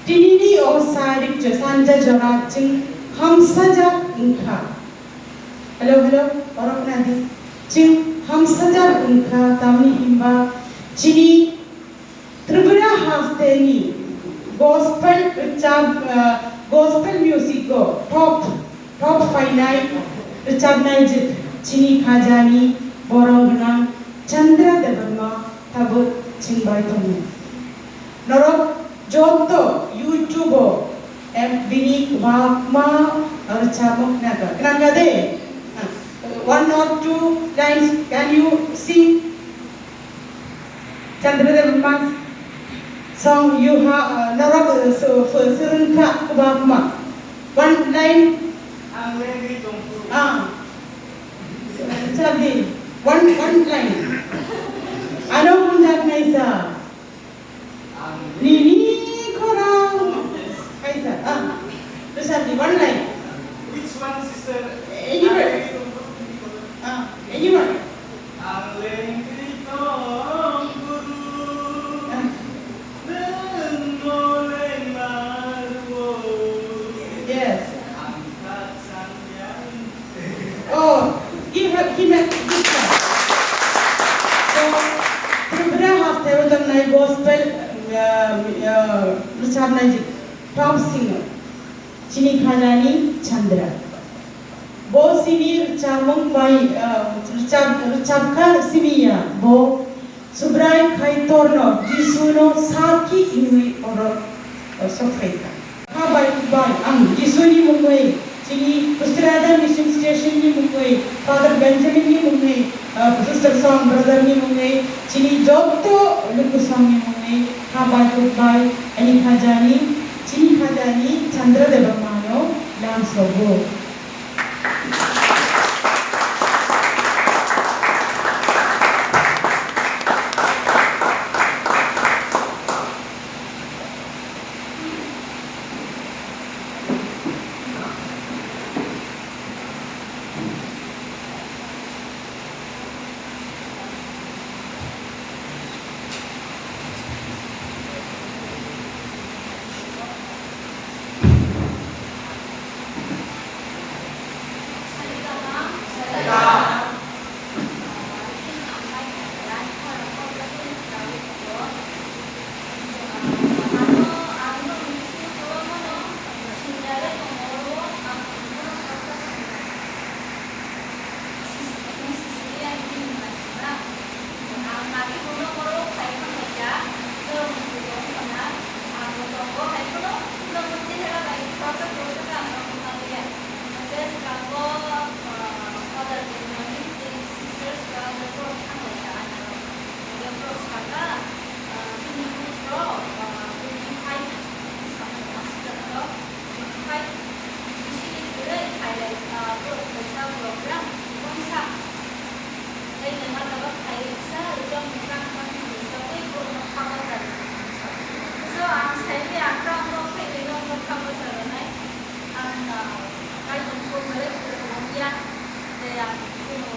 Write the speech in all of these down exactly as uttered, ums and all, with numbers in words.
Tinini o sarik sanja jora chwng hamsajak wngkha. Hello, hello, borok nadi. Chwng hamsajak wngkha, tamni himba chini Tripura hasteni gospel rwchap, ah, gospel music o top, top phainai rwchapnai jwk chini khajani borok gwnang Chandra Debbarma tabuk chwng bai tongo. Norok joto YouTube o, em, bini kwbangma rwchapmung khna kha. Khna kha de? Ah, one or two lines, can you sing? Chandra Debbarma song you ha, uh, norok, uh, su-, su-, swrwng kha kwbangma. One line. Ang lengwi tongphuru. Ah. Chabi. One, one line. Ano hwnjak naisa. Ang Nini khorang. Kaisa. Ah. Chabi, one line. Which one, sister? Anyone? Ah, anyone? Ang lengri tong guru, nwng no lengma rwo. Yes. Ang kha samyang. Oh, he ha-, he made good song. So, Tripura hasteo tongnai gospel, um, uh, rwchapnai top singer. Chini khajani Chandra. Bo chini rwchapmung bai, ah, rwchap-, rwchapkha simi ya. Bo Subrai khai torno Jisuno sakhi hinwi oro, ah, sokphaikha. Kha bai, bai, ang Jisuni mungwi, chini Kustirada Mission Station ni mungwi, Father Benjamin ni mungwi, ah, Sister Song Brother ni mungwi, chini jotto luku song ni mungwi, kha bai, kuk bai, ani khajani, Chini khajani Chandra Debbarmano lam sogo. Twenty-five, bisi ni kwrwi khailai, ah, borok kaisa program, kaisa. Tei nangma jaga khailai kisa, rijak ni kang kang ni rijak tei borok no kha bachai. So, ang sai di, ang kang no khailai no kha bachai nai. Ang, ah, Kaitor ni phone bai rwngya, tei ang kuno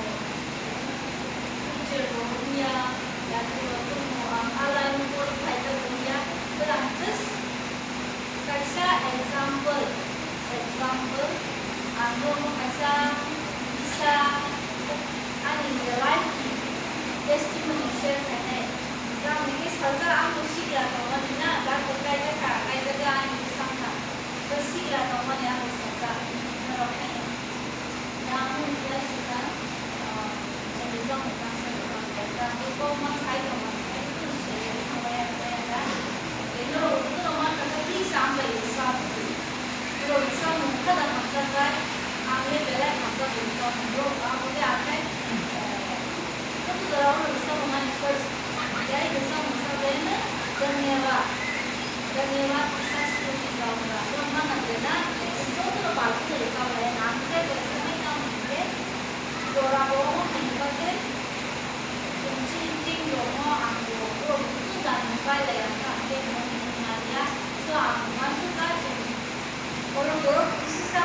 teacher bo wngya, ya kuno, kuno ang alai ni phone khaijak wngya, tei ang just Kaisa example, example, ang nogo kaisa kisa ani life ni testimony share khainai. Ang hwnkhe sajak, ang bo sikla tongmani na, Bible kaijak kha, kaijak kha ani bwsang kha. Bo sikla tongmani ang bo sajak, norok khainai. Dhanyabad, kisa sukuni gaura, borok mangna bena, jotono palphuno rwkha bai, ang khe bai samai tamo hinkhe, jora bo omo khaina bagwi, chwng chini team rokno ang bo, borok buphang jani bai lai ang kha, ang khe bo nangya, so ang uansukha chwng borok borok kisa sa.